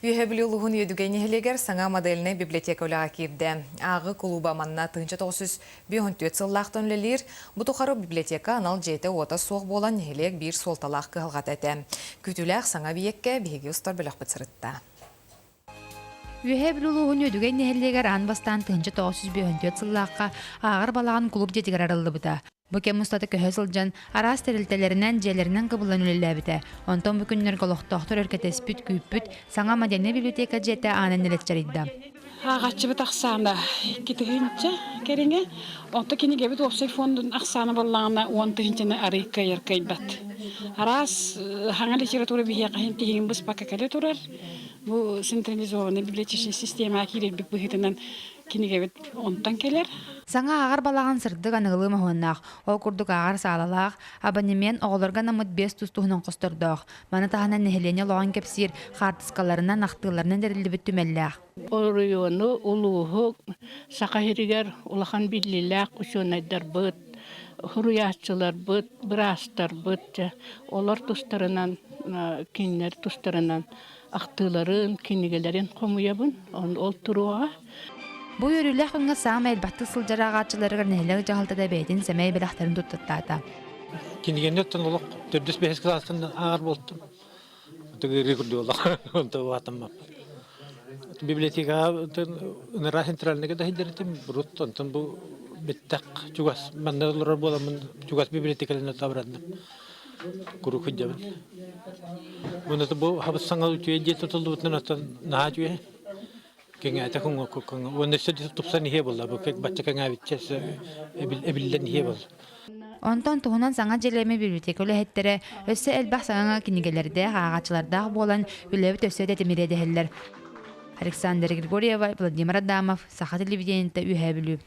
Үөһэ Бүлүү улууһун Үөдүгэй нэһилиэгэр саҥа модельнай библиотека үлэҕэ киирдэ. Ааҕыы кулууба манна 1954 сыллаахтан үлэлиир. Бу тухары библиотека анал дьиэтэ-уота суох буолан нэһилиэк биир суолталаах кыһалҕата этэ. Күүтүүлээх саҥа эбийиэккэ биһиги устар бөлөхпүт сырытта. Үөһээ Бүлүү улууһун Үөдүгэй нэһилиэгэр аан бастаан 1954 сыллаахха ааҕар балаҕан кулууп дьиэтигэр арыллыбыта. Бу кэм устата көһө сылдьан, араас тэрилтэлэринэн, дьиэлэринэн кыбыллан үлэлээбитэ. Онтон бу күннэргэ олохтоохтор өр кэтэспит, күүппүт саҥа модельнай библиотека дьиэтэ аанын нэлэччэрийдэ. Ааҕааччыбыт ахсаана 2 тыһыынча кэриҥэ. Онто кинигэбит уопсай фондун ахсаана буоллаҕына 10 тыһыынчаны арый кыайар кыайбат. Араас хаҥа литература биһиэхэ иһин тиһигин быспакка кэлэ турар. Бу централизованный библиотечный системаҕа киирэрбит быһыытынан кинигэбит онтон кэлэр. Саҥа ааҕар балаҕан сырдык аныгылыы моһуоннаах, ол курдук ааҕар саалалаах, абонемент оҕолорго анаммыт биэс тус туһунан хостордоох. Маны таһынан нэһилиэнньэ олоҕун кэпсиир хаартыскаларынан, ахтыыларынан тэриллибит түмэллээх. Оройуону, улууһу Саха сиригэр улахан биллиилээх учуонайдарбыт, суруйааччыларбыт, быраастарбыт олор тустарынан, кинилэр тустарынан ахтыыларын, кинигэлэрин хомуйабын. Ол туруоҕа. Бу үөрүүлээх күҥҥэ саамай элбэхтик сылдьар ааҕааччыларыгар нэһилиэк дьаһалтата бэйэтин сэмэй бэлэхтэрин туттартаата. Кинигэни оттон олох төрдүс бэһис кылаастан ааҕар буолтум. Тыгырыы курдук олох онто улаатаммаппын. Библиотекаҕа ыныраа центральныйга да сылдьар урут онтон бу биттэх чугас манна олорор буоламмын чугас библиотекаларынан табыранным куруук сылдьабын. Уонна бу хабыс саҥа үчүгэй дьиэ тутуллубутунан оттон наһаа үчүгэй кэҥээтэ уонна өссө тупсан иһиэ буолла бу бачча кэҥээбиччэ өссө эбиллэн иһиэ буолла. Онтон туһунан саҥа дьиэлэммит библиотека үлэһиттэрэ өссө элбэх саҥа кинигэлэрдээх, ааҕааччылардаах буолан үлэбит өссө тэтимирэ дэһэллэр. Александра Григорьева, Владимир Адамов, Саха телевидениетэ Үөһээ Бүлүү.